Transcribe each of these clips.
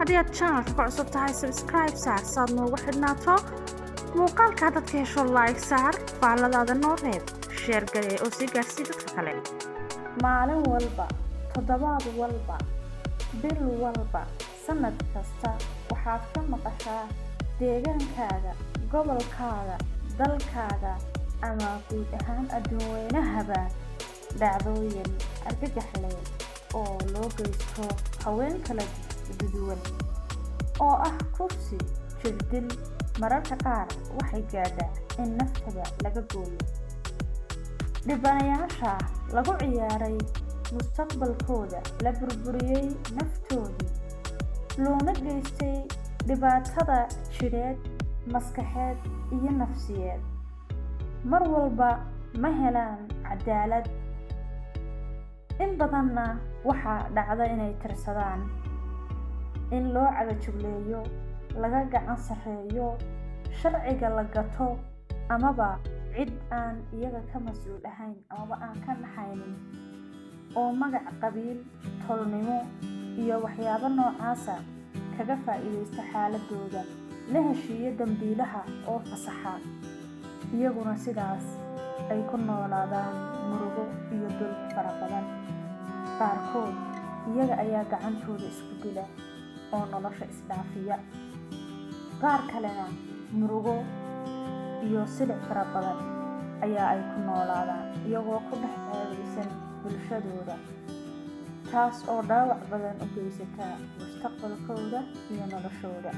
Haddii aad channelka ku cusub tahay, subscribe saar saad noogu xidhnaato. Muuqaalka haddaad ka hesho, like saar, faalladaada noo reeb, share garee oo sii gaarsii dadka kale. Maalin walba, toddobaad walba, bil walba, sanad kasta waxaad ka maqashaa deegaankaaga, gobolkaaga, dalkaaga ama guud ahaan adduunweynahaba dhacdooyin argagax leh oo loo geysto haween kala duwan oo ah kufsi, jirdil, mararka qaar waxay gaadhaa in naftaba laga gooyo. Dhibanayaasha lagu ciyaaray mustaqbalkooda, la burburiyey naftoodii, loona geystay dhibaatada jidheed, maskaxeed iyo nafsiyeed, mar walba ma helaan cadaalad. In badanna waxaa dhacda inay tirsadaan in loo cagajugleeyo, laga gacan sarreeyo, sharciga la gato, amaba cid aan iyaga ka mas-uul ahayn amaba aan ka naxaynin oo magac qabiil, tolnimo iyo waxyaabo noocaasa kaga faa'iidaysta xaaladooda, la heshiiyo dambiilaha oo fasaxa, iyaguna sidaas ay ku noolaadaan murugo iyo dulmi fara badan. Qaarkood iyaga ayaa gacantooda isku dila oo nolosha isdhaafiya. Qaar kalena murugo iyo silic fara badan ayaa ay ku noolaadaan, iyagoo ku dhex ceebaysan bulshadooda, taas oo dhaawac badan u geysata mustaqbalkooda iyo noloshooda.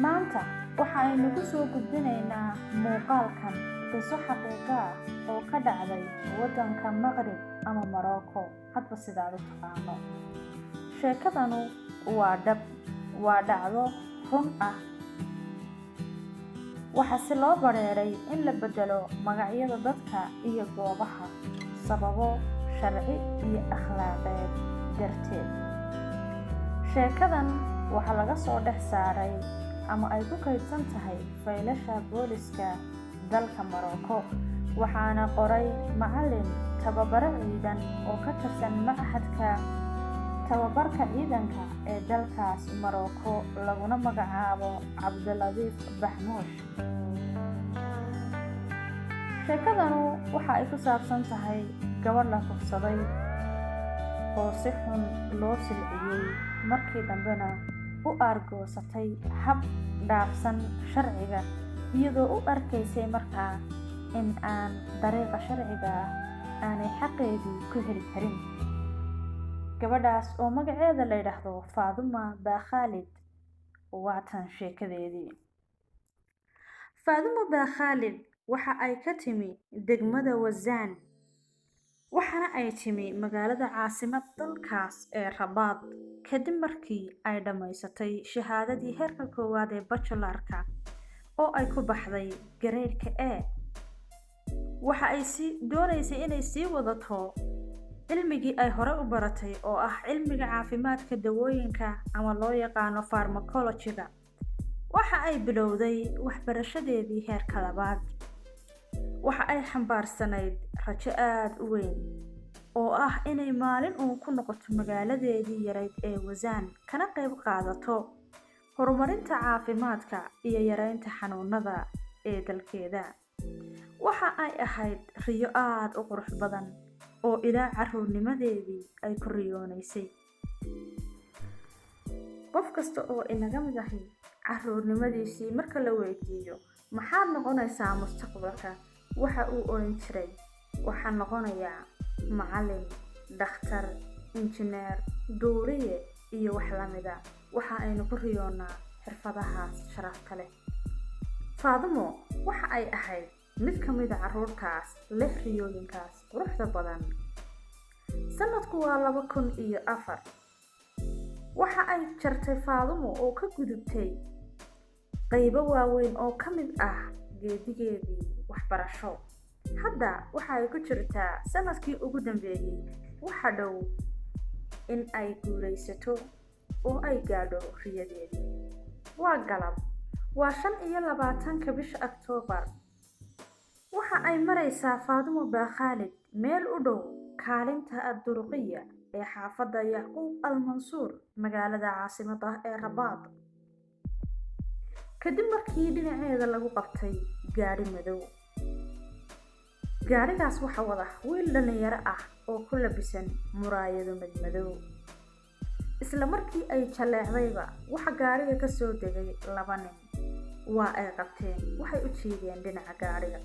Maanta waxa aynu ku soo gudbinaynaa muuqaalkan qiso xaqiiqo ah oo ka dhacday waddanka Maqrib ama Morocco, hadba sidaad u taqaano. Sheekadanu waa dhab, waa dhacdo run ah. Waxaa si loo bareeray in la beddelo magacyada dadka iyo goobaha sababo sharci iyo akhlaaqeed darteed. Sheekadan waxaa laga soo dhex saaray ama ay ku kaydsan tahay faylasha booliska dalka Morocco, waxaana qoray macalin tababaro ciidan oo ka tirsan machadka tababarka ciidanka ee dalkaas Morocco, laguna magacaabo Cabdiladiif Baxmuush. Sheekadanu waxa ay ku saabsan tahay gabadh la kufsaday oo si xun loo silciyey, markii dambena u aargoosatay hab dhaafsan sharciga, iyadoo u arkaysay markaa in aan dariiqa sharciga ah aanay xaqeedii ku heli karin. Gabadhaas oo magaceeda la yidhaahdo Faaduma Baakhaalid. Waa tan sheekadeedii. Faaduma Baakhaalid waxa ay ka timi degmada Wasaan, waxaana ay timi magaalada caasimad dalkaas ee Rabaad kadib markii ay dhammaysatay shahaadadii heerka koowaad ee bachelorka oo ay ku baxday grade-ka A. Waxa ay sii doonaysay inay sii wadato cilmigii ay hore u baratay oo ah cilmiga caafimaadka dawooyinka ama loo yaqaano pharmacology-ga. Waxa ay bilowday waxbarashadeedii heerka labaad. Waxa ay xambaarsanayd rajo aada u weyn oo ah inay maalin uun ku noqoto magaaladeedii yarayd ee Wasaan, kana qayb qaadato horumarinta caafimaadka iyo yareynta xanuunada ee dalkeeda. Waxa ay ahayd riyo aada u qurux badan oo ilaa caruurnimadeedii ay ku riyoonaysay. Qof kasta oo inaga mid ahi caruurnimadiisii marka la weydiiyo "Maxaad noqonaysaa mustaqbalka?", waxa uu odhan jiray, "Waxaan noqonayaa macalin, dhakhtar, injineer, duuliye iyo wax lamida." Waxa aynu ku riyoonnaa xirfadahaas sharafta leh. Faadumo waxa ay ahayd mid ka mida carruurtaas leh riyooyinkaas quruxda badan. Sanadku waa 2004. Waxa ay jartay Faadumo oo ka gudubtay qaybo waaweyn oo ka mid ah geedigeedii waxbarasho. Hadda waxa ay ku jirtaa sanadkii ugu dambeeyey. Waxa dhow in ay guulaysato oo ay gaadho riyadeedii. Waa galab, waa 25-ka bisha Oktoobar. Waxa ay maraysaa Faadumo Baakhaalid meel u dhow kaalinta Adduruqiya. ee xaafadda Yacquub Al Mansuur, magaalada caasimadda ee Rabaad, kadib markii dhinaceeda lagu qabtay gaadhi madow. Gaadhigaas waxa wada wiil dhallinyaro ah oo ku labisan muraayado madmadow. Isla markii ay jaleecdayba, waxa gaadhiga ka soo degay laba nin. Waa ay qabteen, waxay u jiideen dhinaca gaadhiga.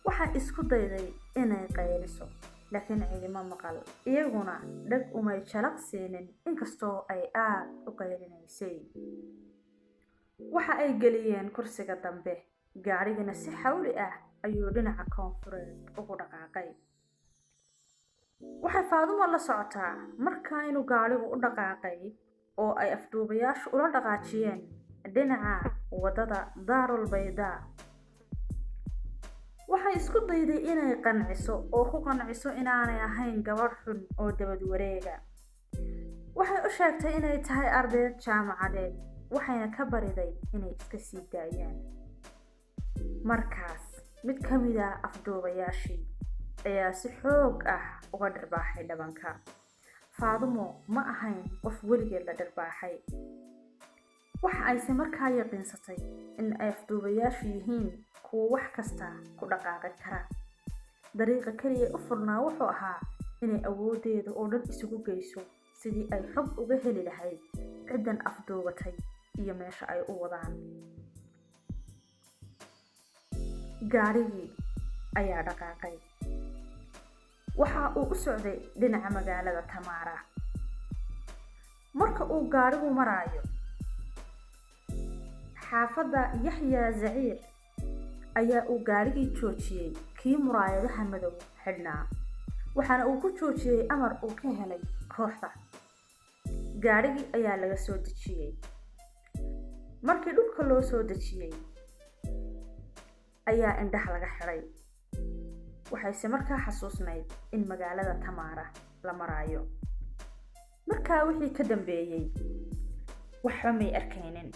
Waxay isku dayday inay qayliso, laakiin ciidamo maqal, iyaguna dhag umay jalaq siinin inkastoo ay aad u qaylinaysay. Waxa ay geliyeen kursiga dambe gaadhigana, si xawli ah ayuu dhinaca koonfureed ugu dhaqaaqay. Waxay Faadumo la socotaa markaa inuu gaadhigu u dhaqaaqay oo ay afduubayaashu ula dhaqaajiyeen dhinaca waddada Daarul Baydaa. Waxay isku dayday inay qanciso oo ku qanciso inaanay ahayn gabadh xun oo dabad wareega. Waxay u sheegtay inay tahay ardayd jaamacadeed, waxayna ka bariday inay iska sii daayaan. Markaas mid ka mid ah afduubayaashii ayaa si xoog ah uga dhirbaaxay dhabanka. Faadumo ma ahayn qof weligeed la dhirbaaxay. Waxa ayse markaa yaqiinsatay in ay afduubayaashu yihiin kuwo wax kasta ku dhaqaaqi kara. Dariiqa keliya u furnaa wuxuu ahaa inay awooddeeda oo dhan isugu geyso sidii ay xog uga heli lahayd ciddan afduubatay iyo meesha ay u wadaan. Gaadhigii ayaa dhaqaaqay. Waxa uu u socday dhinaca magaalada Tamaara. Marka uu gaadhigu maraayo xaafadda Yaxya Zaciir ayaa uu gaadhigii joojiyey kii muraayadaha madow xidhnaa, waxaana uu ku joojiyey amar uu ka helay kooxda. Gaadhigii ayaa laga soo dejiyey. Markii dhulka loo soo dejiyey ayaa indhaha laga xidhay. Waxayse markaa xasuusnayd in magaalada Tamaara la maraayo. Markaa wixii ka dambeeyey waxba may arkaynin.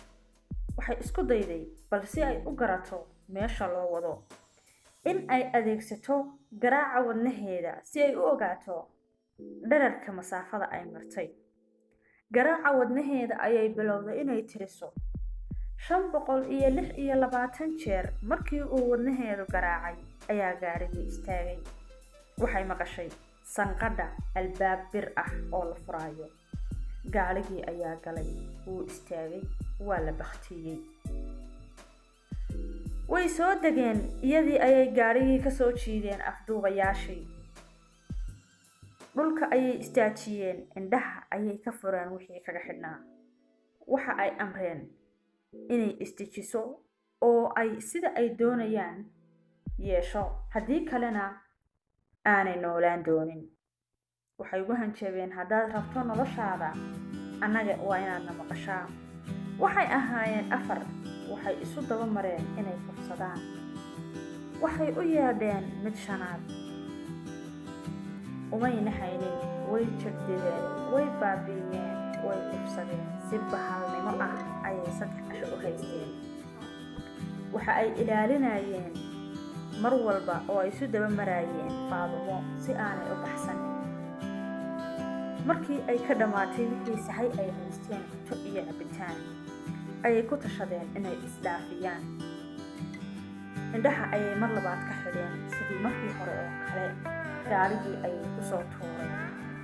Waxay isku dayday bal si ay u garato meesha loo wado in ay adeegsato garaaca wadnaheeda si ay u ogaato dherarka masaafada ay martay. Garaaca wadnaheeda ayay bilowday inay tiriso 526 jeer. Markii uu wadnaheedu garaacay ayaa gaadhigii istaagay. Waxay maqashay sanqadha albaab bir ah oo la furaayo. Gaadhigii ayaa galay, wuu istaagay, waa la bakhtiyey. Way soo degeen, iyadii ayay gaadhigii ka soo jiideen afduubayaashii. Dhulka ayay istaajiyeen, indhaha ayay ka fureen wixii kaga xidhnaa. Waxa ay amreen inay isdejiso oo ay sida ay doonayaan yeesho, haddii kalena aanay noolaan doonin. Waxay ugu hanjabeen, "Haddaad rabto noloshaada, annaga waa inaadna maqashaa." Waxay ahaayeen afar. Waxay isu daba mareen inay fursadaan. Waxay u yeedheen mid shanaad. Umay naxaynin, way jagdideen, way baabi'iyeen, way kufsadeen. Si bahalnimo ah ayay 3 casho u haysteen. Waxa ay ilaalinayeen mar walba oo ay isu daba maraayeen Faadumo si aanay u baxsanin. Markii ay ka dhammaatay wixii sahay ay haysteen, cunto iyo cabitaan, ayay ku tashadeen inay isdhaafiyaan. Indhaha ayay mar labaad ka xidheen sidii markii hore oo kale. Gaadhigii ayay ku soo tuureen,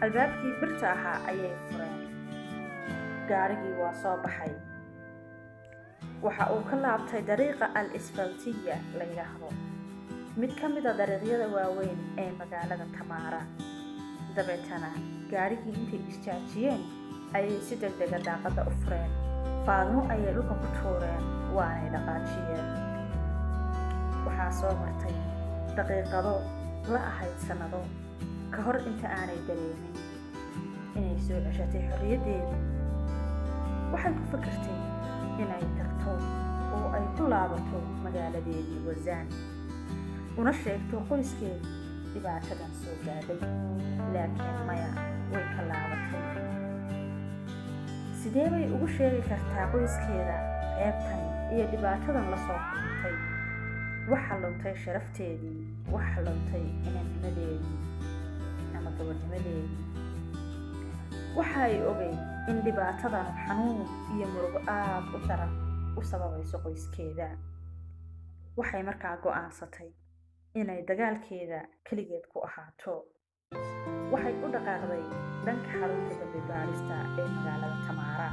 albaabkii birta ahaa ayay fureen. Gaadhigii waa soo baxay. Waxa uu ka laabtay dariiqa Al Isfaltiya la yidhaahdo, mid ka mid ah dariiqyada waaweyn ee magaalada Tamaara. Dabeetana gaadhigii intay istaajiyeen ayay si degdega daaqadda u fureen. Faadmo ayay dhulka ku tuureen, waanay dhaqaajiyeen. Waxaa soo martay daqiiqado la ahayd sannado ka hor inta aanay dareemin inay soo ceshatay xorriyaddeedii. Waxay ku fikirtay inay tagto oo ay ku laabato magaaladeedii Wasaan, una sheegto qoyskeedii dhibaatadan soo gaadhay, laakiin maya, way ka laabatay. Sidee bay ugu sheegi kartaa qoyskeeda ceebtan iyo dhibaatadan la soo kulantay? Waxa luntay sharafteedii, waxa luntay inannimadeedii ama gabadhnimadeedii. Waxa ay ogeyd in dhibaatadan xanuun iyo murugo aad u daran u sababayso qoyskeeda. Waxay markaa go'aansatay inay dagaalkeeda keligeed ku ahaato. Waxay u dhaqaaqday dhanka xarunta dambi baarista ee magaalada Tamaara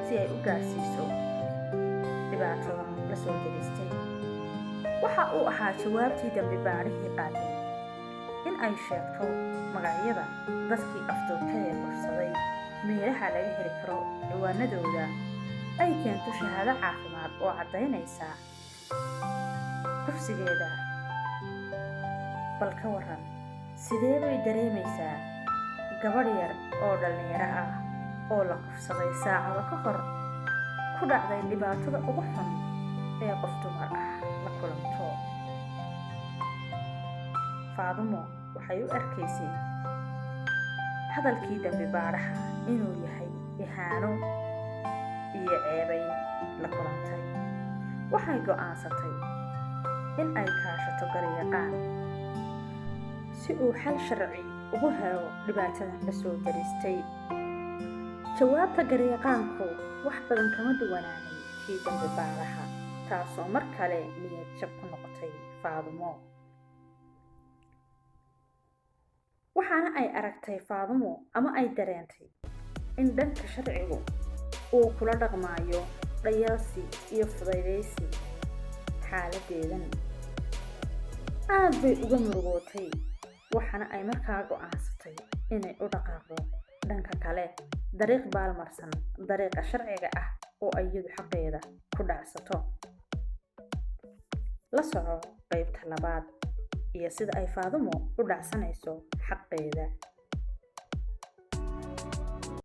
si ay u gaarsiiso dhibaatadan la soo deristay. Waxa uu ahaa jawaabtii dambi baarihii qaaday in ay sheegto magacyada dadkii afduubtay ee kufsaday, meelaha laga heli karo ciwaanadooda, ay keento shahaado caafimaad oo caddaynaysa kufsigeeda. Bal ka waran, sidee bay dareemaysaa gabadh yar oo dhallinyaro ah oo la kufsaday saacado ka hor, ku dhacday dhibaatada ugu xun ee qof dumar ah la kulanto? Faadumo waxay u arkaysay hadalkii dambi baadhaha inuu yahay ihaano iyo ceebayn la kulantay. Waxay go'aansatay in ay kaashato garyaqaan si uu xal sharci ugu helo dhibaatadan la soo daristay. Jawaabta garyaqaanku wax badan kama duwanaanin kii dambi baadhaha, taasoo mar kale niyad jab ku noqotay Faadumo. Waxaana ay aragtay Faadumo ama ay dareentay in dhanka sharcigu uu kula dhaqmaayo dhayalsi iyo fudaydaysi xaaladdeedan. Aad bay uga murugootay, waxaana ay markaa go'aansatay inay u dhaqaaqdo dhanka kale, dariiq baalmarsan dariiqa sharciga ah oo ay iyadu xaqeeda ku dhacsato. La soco qaybta labaad iyo sida ay Faadumo u dhacsanayso xaqeeda.